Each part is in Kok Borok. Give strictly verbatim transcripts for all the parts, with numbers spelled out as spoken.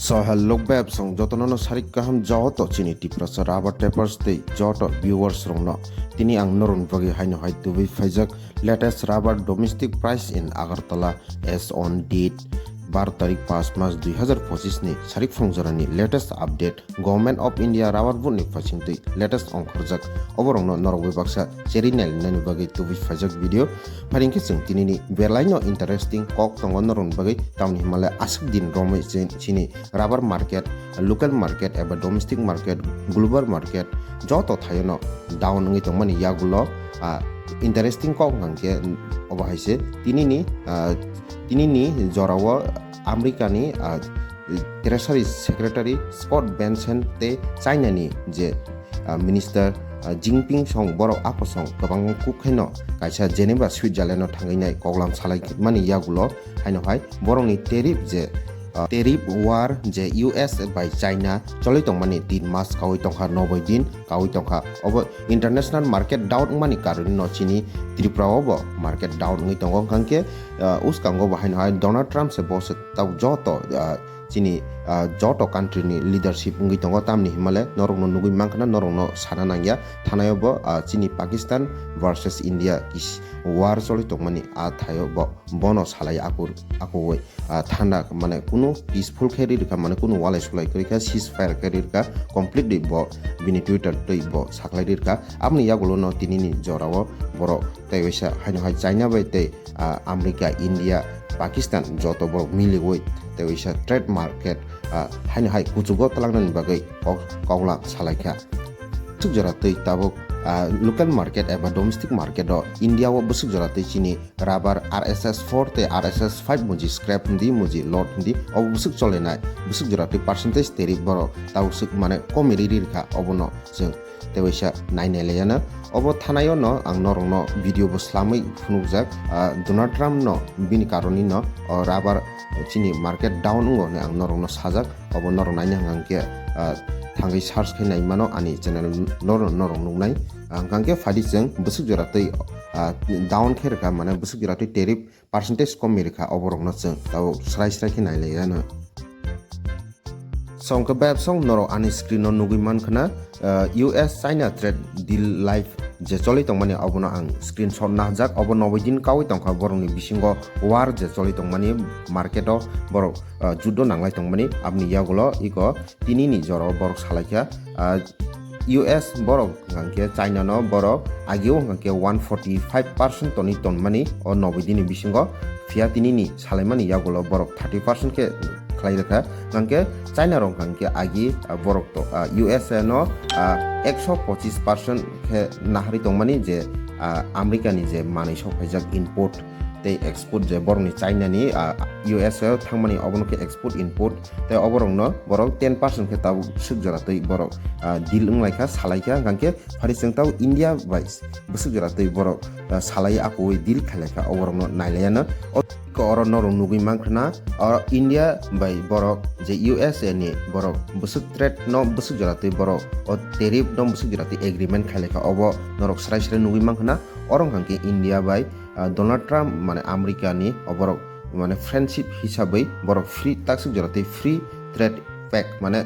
So hello beb song jotono no sarik kaham joto chini Tiprasa rubber tapers tei joto viewers rokno tini ang norokni bagwi haino hai tubui phaijak latest rubber domestic price in Agartala as on date baro tarik pas mas dui hazar pochis ni sarik phungjorani latest update Government of India rubber board ni phaisingtwi latest ongkhorjak oborokno norok bai baksa cheri nailainani bagwi tubui phaijak video. Phari hwnkhe chwng tinini belaino interesting kok tongo norokni bagwi, tamni hwnmale aswk din romwi chini, chini rubber market, local market eba domestic market, global market joto thaiono down wngwi tongmani yagulo, ah, interesting kok hwnkhe obo hai se tinini, ah, tinini jorao Americani, ah, Treasury Secretary Scott Bessent tei China ni je, ah, Minister, ah, Jinping song borok aphosong kwbang kuk khaino kaisa Geneva, Switzerland o thangwi nai koklam salai mani yagulo haino hai borokni tariff je, ah, tariff war je U S bai China choli tongmani tin mas kawi tongkha, noboi din kawi tongkha. Obo international market down wngmani karoni no chini Tripura o bo market down wngwi tongo. Hwnkhe, ah, uskango bo haino hai Donald Trump se bo se tabuk joto, ah, chini, ah, joto country ni leadership wngwi tongo, tamni himale norokno nugwi mankha na, norokno sana nangya. Thanaio bo, ah, chini Pakistan versus India kis-, war choli tongmani a thaio bo, bono salai aku, akuwi, ah, thanda mane kunu peaceful khe ri rwkha, mane kunu walai sulai kwrwi kha, ceasefire khe ri rwkha completely bo bini Twitter twi bo saklai ri rwkha. Aboni yagulo no tinini jorao borok tei waisa haino hai China bai tei, ah, America, India, Pakistan joto borok miliwi tei waisa trade market, ah, haino hai kuchugo twlangnani bagwi kok-, koklam salaikha. Bwswk jora twi tabuk, ah, local market eba domestic market o India o bwswk jora twi chini rubber R S S four tei R S S five muji scrap hindi, muji lot hindi, obo bwswk cholenai, bwswk jora twi percentage tariff borok tabuk swk mane komi ri ri rwkha, obono chwng tei waisa nai nai laiya no. Obo thanaio no ang norokno video bo slamwi phunukjak, ah, Donald Trump no bini karoni no, o rubber chini market down wngo hinwi ang norokno sajak. Obo norok naina hwnkha hwnkhe, ah, thangwi search khe nai mano ani channel no, norok nuknai. Hwnkha hwnkhe phadi chwng bwswk jora twi, ah, down khe rwkha, mane bwswk jora twi tariff percentage komi rwkha, oborokno chwng tabuk srai srai khe nai lai ano. Songkhe beb song norok ani screen o nugwi mankha na, ah, U S China trade deal live je choli tongmani obono ang screenshot nahajak, obo noboi din kawi tongkha, borokni bisingo war je choli tongmani market o borok, ah, judo nanglai tongmani, aboni yagulo iko tinini jora o borok salaikha, ah, U S borok hwnkhe China no borok agio hwnkhe one forty five percent tonwi tonmani o noboi dini bisingo, phiya tinini salaimani yagulo borok thirty percent khe khlai rwkha. Hwnkhe China rok hwnkhe agi, ah, borok to, ah, U S A no, ah, ekso pochis percent khe naharwi tongmani je, ah, America ni je manwi sok phaijak import tei export je borokni China ni, ah, U S A o thangmani obono khe export import tei oborokno borok ten percent khe tabuk swk jora twi borok, ah, deal wnglaikha, salaikha, hwnkhe phari chwng tabuk India bai bwswk jora twi borok, ah, salai akui deal khailai kha, oborokno nailaiyano. O oro norok nugwi mankha na, o India bai borok je U S A ni borok bwswk trade no bwswk jora twi borok o tariff no bwswk jora twi agreement khailai kha, obo norok srai srai nugwi mankha na. Oro hwnkha khe India bai, ah, Donald Trump mane America ni oborok mane friendship hisabwi borok free takswk jora twi free trade pact mane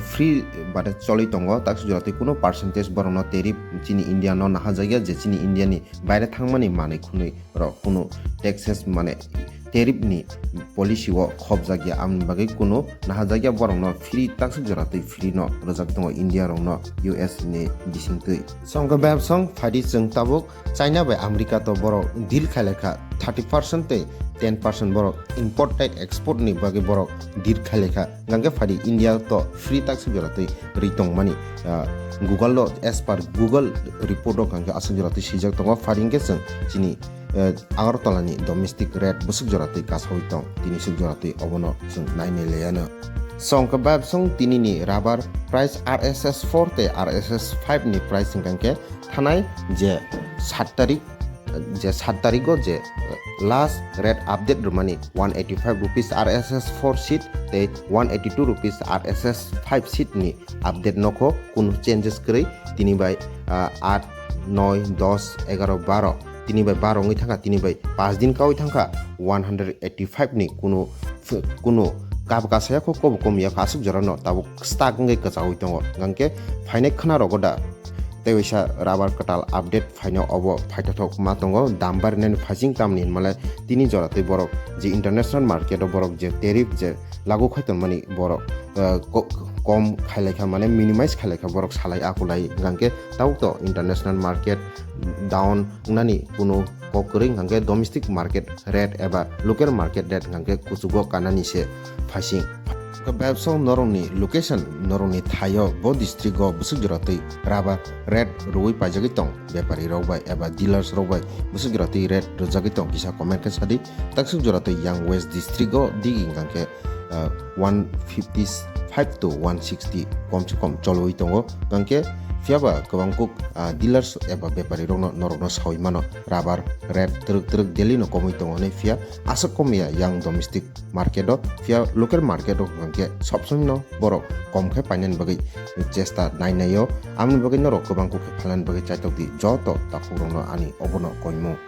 free bade choli tongo, takswk jora twi kuno percentage borokno tariff chini India no nahajakya, je chini India ni baire thangmani manwi khwnwi rok kuno taxes mane tariff ni policy o khopjakya, amni bagwi kuno nahajakya, borokno free takswk jora twi free no rwjak tongo India rokno U S ni bisingtwi. Songkhe bebsong phaidi chwng tabuk China bai America to borok deal khailai kha thirty percent tei ten percent borok import tei export ni bagwi borok deal khailai kha. Hwnkhe phadi India to free takswk jora twi rwi tongmani, ah, Google lo, as per Google report o hwnkhe aswk jora twi swijak tongo. Phadi hwnkhe chwng chini, eh, Agartala ni domestic rate bwswk jora twi kasawi tong, tini swk jora twi obono chwng nainai laiano. Songkhe bebsong tini ni rubber price R S S four tei R S S five ni price hwnkhe thanai je sat tarik, je sat tarigo je last rate update rwmani one eighty five rupees R S S four sheet tei one eighty two rupees R S S five sheet ni update nokho kunu changes kwrwi tini bai, ah, aat, noi, dos, egaro, baro, tini bai baro wngwi thangkha, tini bai paanch din kawi thangkha one hundred eighty five ni kunu, kunu kab kasaya kho kobo kom ya kho aswk jora no tabuk stuck wngwi kwchaui tongo. Hwnkhe phainai khwna rogo da tei waisa rubber kwtal update phaino obo phaithothok ma tongo, dam barinani phaising tamni hinmale tini jora tei borok je international market o borok je tariff je lagu khai tongmani borok, eh, ko-, kom khailai kha mane minimize khailai kha borok salai akulai hwnkhe tabuk to international market down wngnani kunu kok kwrwi hwnkhe domestic market rate eba local market rate hwnkhe kuchugo kanani se phaising. Hwnkhe bebsong norokni location norokni thaio bo district o bwswk jora twi rubber rate rwui paijagwi tong bepari rok bai eba dealers rok bai bwswk jora twi rate rwjagwi tong kisa comment khe sadi. Takswk jora twi yang west district o digi hwnkhe, ah, one fifty five to one sixty kom se kom cholwi tongo. Hwnkhe phiyaba kwbang kuk, ah, dealers eba bepari rokno norokno saui mano rubber rate twrwk twrwk daily no komwi tongo hinwi, phiya aswk kom ya yang domestic market o, phiya local market o hwnkhe sob somoi no borok kom khe painani bagwi chesta nainai o. Amoni bagwi norok kwbang kuk khe phalnani bagwi chaitok di joto takhuk rokno ani obono koimung.